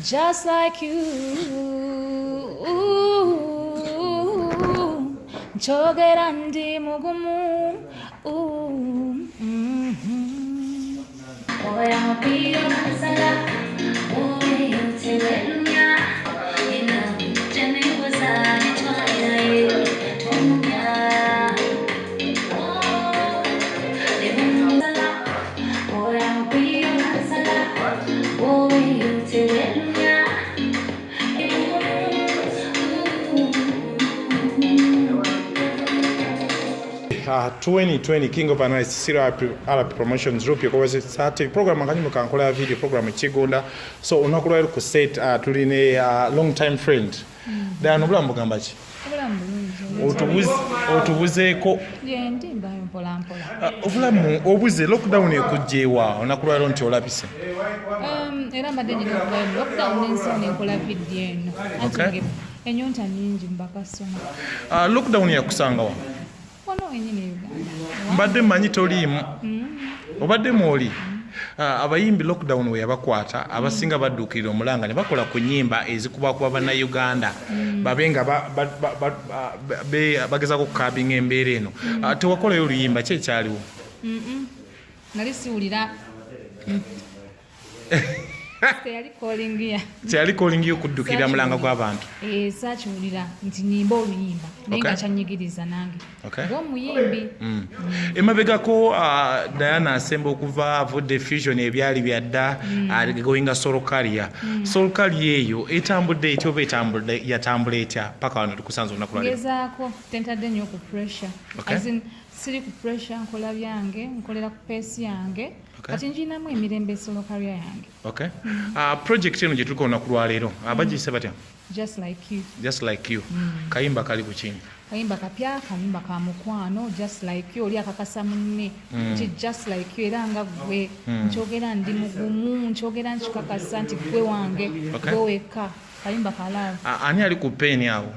Just like you. Nkyogera ndi mugumu. Oya mupira masala, oyo tewelumya, ina jeniweza nitwaliraye tumya. Oya mupira masala, oyo tewelumya. 2020 King of Analyst CRP Promotions Group yekozesa program akanyuma kankola ya video program ekigonda. So olunaku lwaleero ku set tuli ne long time friend Diana. Obulamu bugamba ki? Obulamu bulungi. Otubuzeeko. Gyendi, mbayo mpola mpola. Obulamu obuze, lockdown ekujjeewa olunaku lwaleero nti olabise? Era mbadde nyina okuvayo mu lockdown nensawo nenkola vidiyo eno. Anti enyonta nyingi mu bakasoma. Lockdown yakusangawa? Wano wenyini e Uganda. Mbadde mmanyi toliimu, obadde mwoli. Abayimbi lockdown we yabakwata, abasinga badduukirira omulanga ne bakola ku nnyimba ezikubakuba Bannayuganda babe nga bagezaako okukabinga embeera eno. Tewakolayo oluyimba, ki ekyaliwo? Nali siwulira, teyali calling ya. Kyali calling yo okuddukirira mulanga gw'abantu? Eh, saakiwulira nti nyimba oluyimba, naye nga kyanyigiriza nange ng'omuyimbi. Emabegako Diana asemba okuva avudde Fusion, ebyali byadda, goinga solo career. Solo career eyo etambudde etya, oba etambudde, yatambula etya paka wano tukusanze olunaku lwaleero? Ngezaako, tentadde nnyo ku pressure. As in, siri ku pressure, nkola byange, nkolera ku pace yange. Kati njinamu emirembe solo career yange. Okay. Project eno gye tuliko olunaku lwaleero abagiyise batya? Just Like You. Just Like You. Kayimba kali ku kini? Kayimba kapya, kayimba ka mukwano. Just like you, oli akakasa munne nti just like you, era nga gwe, nkyogera ndi mugumu, nkyogera nkikakasa nti gwe wange, gwe wekka. Kayimba ka love. Ani ali ku pen awo?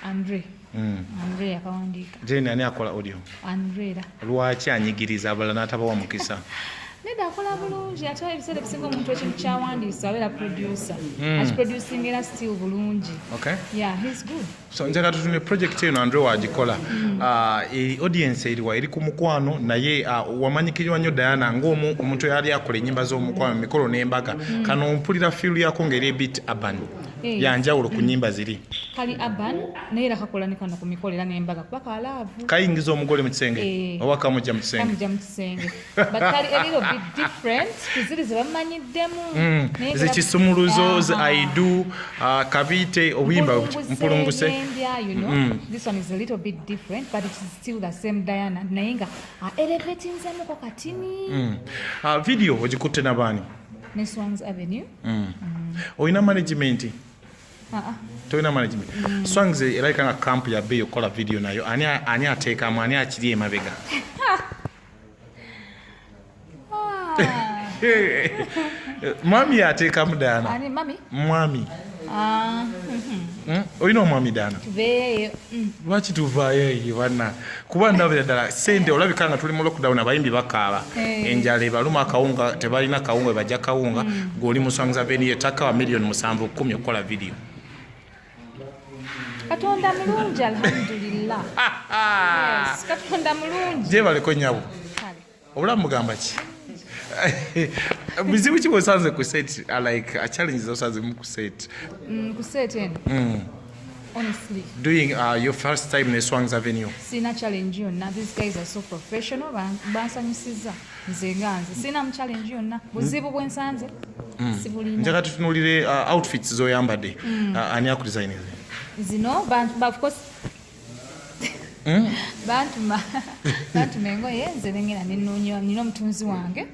Andre. Andre yakawandiika. Jane, ani akola audio? Andre era. Lwaki anyigiriza abalala n'atabawa mukisa? Nedda, akola bulungi. Ate ebiseera ebisinga omuntu ekintu kyawandiisa abeera producer, akiproducing era still bulungi. Yeah, he's good. So njagala tutunule project eno, Andre wagikola. Audience eriwa? Eri ku mukwano, naye wamanyikirwa nnyo Diana ng'omu omuntu eyali akola ennyimba z'omukwano, mikolo n'embaga. Kano mpulira feel yako ng'eri a bit urban, yanjawulo ku nnyimba ziri. Kali urban, naye era kakola ne kano ku mikolo era n'embaga, kuba ka love. Kayingiza omugole mu kisenge? Eh. Oba kamujja mu kisenge? Kamujja mu kisenge, but kali a little bit different ku ziri ze bamanyiddemu. Naye Ze kisumuluzo ze aidu, kabiite, obuyimba mpulunguse. Mpulunguse, you know. This one is a little bit different, but it is still the same Diana, naye nga elevatinzemuko katini. Video ogikutte nabaani? Ne Swangz Avenue. Olina management? Ah, ah. Tolina management? Swangz erabika nga camp ya bbeeyi okukola video nayo. Ani ateekamu, ani akiri emabega? Ah. Mwami ateekamu, Diana? Ani mami? Mwami. Ah. Olina omwami, Diana? Tuveeyo. Lwaki tuvaayo eyo banna? Kuba ndabira ddala sente, olabika nga tuli mu lockdown, abayimbi bakaaba. Enjala ebaluma, akawunga tebalina kawunga, webajja kawunga. Gweoli mu Swangz Avenue, ettaka wa miliyoni 7 10 okukola video. Katonda mulungi, alhamdulillah. Yes, Katonda mulungi. Gyebaleko nyabo. Kale. Obulamu bugamba ki? Bizibu ki bweosanze ku set, like challenges osanzemu ku set? Ku set eno, honestly, doing your first time ne Swangz Avenue. Sina challenge yonna. These guys are so professional. Bansanyusiza. Nze nga nze sina mu challenge yonna, buzibu bwensanze sibulina. Njagala tutunulire outfits zoyambadde. Ani akudesignize? Zino of course bantuma engoye, nze nengenda nenoonya, nina omutunzi wange.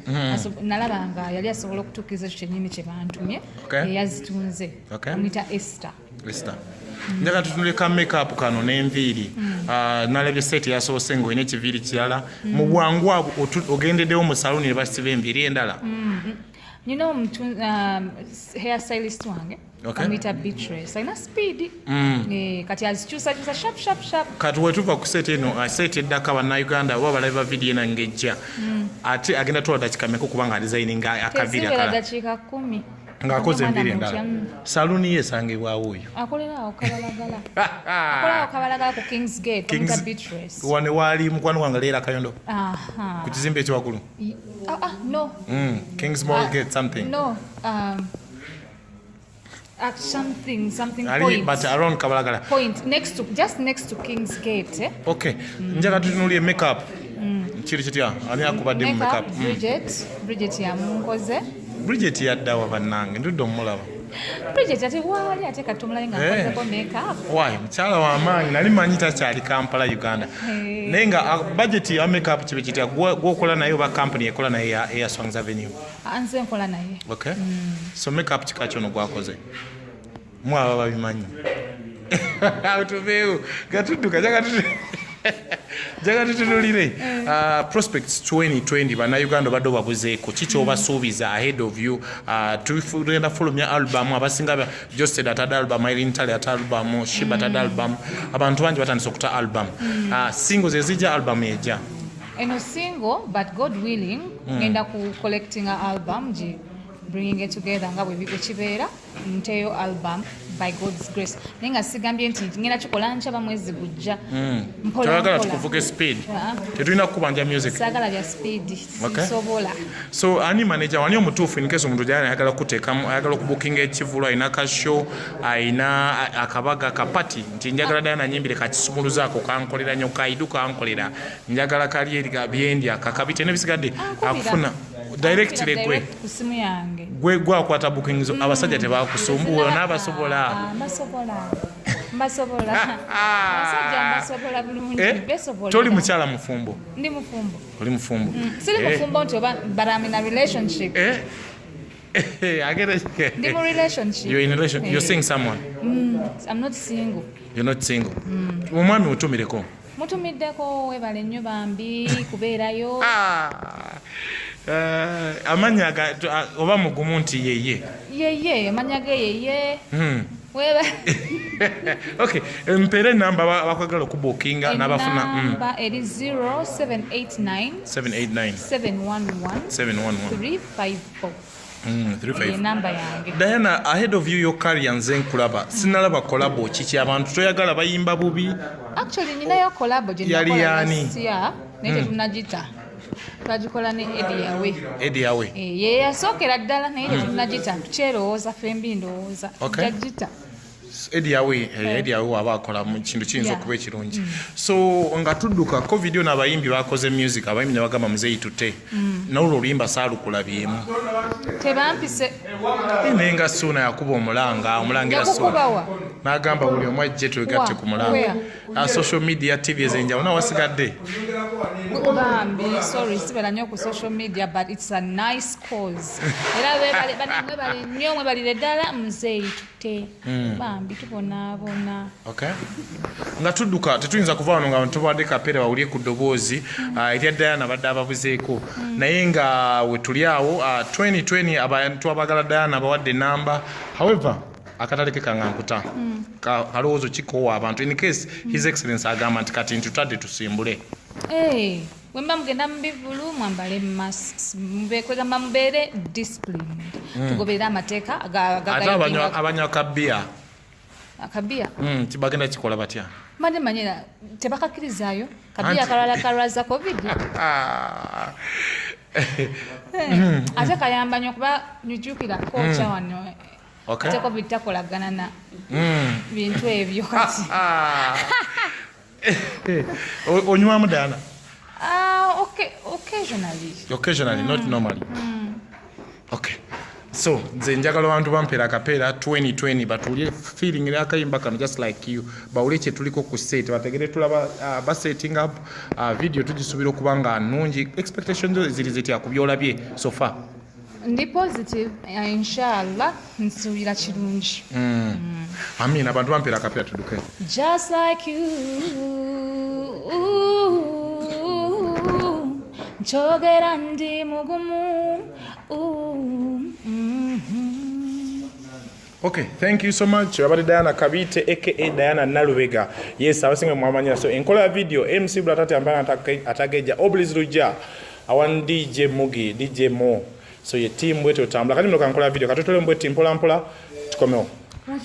Nalaba nga yali asobola okutuukiriza ekyo kyennyini kye bantumye. Eyazitunze amuyita Esther. Esther. Njagala tutunule ka makeup kano n'enviiri. Nalabye set yasoose ng'olina ekiviiri kirala. Mu bwangu abo ogendeddewo mu saluni ne basiba enviiri endala? Nina omuntu, hair stylist wange. Amuyita Beatrice, alina speed. Eh, kati azikyusakyusa sharp sharp sharp. Kati wetuva ku set eno, set eddako, Abannayuganda oba abalabi ba vidiyo eno ng'ejja, ate agenda twala dakika meka okubanga adesigninga akaviiri Teziwera akalala? dakiika 10. Ng'akoze Omwana enviiri endala. mutya, Saluuni ye esangibwawo oyo? Akolera awo Kabalagala, akolera awo Kabalagala ku Kings Gate. Kings- Bamuyita Beatrice. Wano waali mukwano gwange Leera Kayondo, ku kizimbe ekyewaggulu. Ah, no. Kings Mall Gate something. No, something something Ali point. but around Kabalagala. Point next to, just next to Kings Gate, eh? Okay, njagala tutunuulire makeup. Kiri kitya? Ani akubadde mu Makeup, makeup? Bridget, Bridget yamunkoze. Bridget yaddawa bannange? Ndudde omulaba. Bridget ate waali, ate katumulabe nga Eh. nkozeko makeup. Why, mukyala w'amaanyi, nali manyi takyali Kampala, Uganda. Eh. Naye nga budget ya makeup kibe kitya? Gwokola naye oba company ekola naye ya Swangz Avenue? Ah, nze nkola naye. Okay, so makeup kika kyono gwakoze, mwaba babimanyi. Awo tuveewo gatudduka. Jaga tutunulire prospects 2020. Bannayuganda obadde obabuzeeko ki kyobasuubiza ahead of you? Tugenda fulumya album. Abasinga Josted atadde album, Irene Ntale ate album, Sheebah atadde album, abantu bangi batandise okuta album. Singles ezijja, album ejja? Eno single, but God willing ngenda ku collecting a album, gi bringing it together nga bwe kibeera, nteyo album by God's grace, naye nga sigambye nti ngenda kikola nkyaba mwezi gujja. Mpola, Toyagala mpola. tukuvuge speed? Ah. Tetulina kukubanja music. Saagala bya speed. Okay. Sisobola. So ani manager wani omutuufu in case omuntu gyali ayagala kuteekamu, ayagala okubukinga ekivulu, alina kashow, alina akabaga, kapati, nti njagala ddala nanyimbire kakisumuluzaako, kankolera nnyo kaidu, kankolera, njagala kali eri byendya kakabite n'ebisigadde? Ankubira. Akufuna directly gwe? Direct ku simu yange. Gwe gwakwata booking zo? Abasajja tebakusumbuwa n'abasobola? Ah, mbasobola, mbasobola abasajja, mbasobola bulungi. Eh? Besobola. Toli mukyala mufumbo? Ndi mufumbo. Oli mufumbo? Siri Eh. mufumbo nti oba, but I'm in a relationship. Eh? Agenda. Ndi mu relationship. You're in a relation, you're Eh. seeing someone? I'm not single. You're not single. Omwami mutumireko. Mutumiddeko, webale nnyo bambi kubeerayo. Ah, amannya oba mugumu nti yeye? Yeye, amanya ge yeye. Weba. Okay, mpeere enamba abakwagala okubuukinga n'abafuna. Enamba eri 0789 789 711 711 354. 35. Enamba yange. Diana, ahead of you, your career, nze nkulaba sinalaba collabo. Kiki, abantu toyagala bayimba bubi? Actually nyinayo collabo gye Yali nakola yaani? last year, naye tetunagita. Twagikola ne Eddie Yawe. Eddie Yawe? Eh, ye yasookera ddala, naye tetunagita, tukyerowooza fembi, ndowooza Okay. tujagita. Eddie Yawe, Eddie Yawe waba akola mu kintu kiyinza okuba ekirungi. So nga tudduka, COVID ono, abayimbi bakoze music, abayimbi ne bagamba muzeeyi tute nolwo oluyimba saalukulabyemu. Tebampise. Eh, naye nga Suuna yakuba omulanga, omulangira Suuna. Yakukubawa? N'agamba buli omu ajje twegatte ku mulanga. Where? Social media, TV ez'enjawulo, nawasigadde. Bambi sorry, sibeera nnyo ku social media, but it's a nice cause. Era mwebale nnyo, mwebalire ddala muzeeyi tute, bambi tubonaabona. Okay. Nga tudduka, tetuyinza kuva wano nga tubadde kapeera bawulire ku ddoboozi erya Diana badde ababuzeeko. Naye nga we tuli awo, 2020, abantu abagala Diana bawadde enamba. However, akatale ke kangankuta, kalowoozo kikoowa abantu in case His Excellence agamba nti kati ntutadde tusimbule. Eh, bwe mba mugenda mu bivulu, mwambale masks, kwegamba mubeere disciplined, tugoberere amateeka Ate abanywa kabiya? Akabiya? Bagenda kikola batya? Mbadde manyira tebakakkirizaayo kabiya akalala kalwaza COVID. Ah. Eh, ate kayamba nnyo kuba njujukira kocha wano. Ate COVID takolagana na bintu ebyo kati. Ah. Onywamu Diana? Ah, okay, occasionally. Occasionally, not normally. Okay, so nze njagala abantu bampeera akapeera 2020, batuulye feeling akayimba kano just like you, bawule kye tuliko ku set, bategere tulaba ba setting up video tugisuubira okuba nga nnungi. Expectations ziri zitya ku byolabye so far? Ndi positive, inshallah nsuubira kirungi. Amin. Abantu bampeera akapeera tudduke. Just like you, nkyogera ndi mugumu. Okay, thank you so much. Abadde Diana Kabite aka Diana Nalubega. Yes, abasinga mwamanyira. So enkola ya video, MC Bulatate ambana atageja Oblis Ruja. Awan DJ Mugi, DJ Mo. So ye team bwetyo otambula. Kati muno kankola video katutole mbweti mpola mpola tukomewo. Lwaki?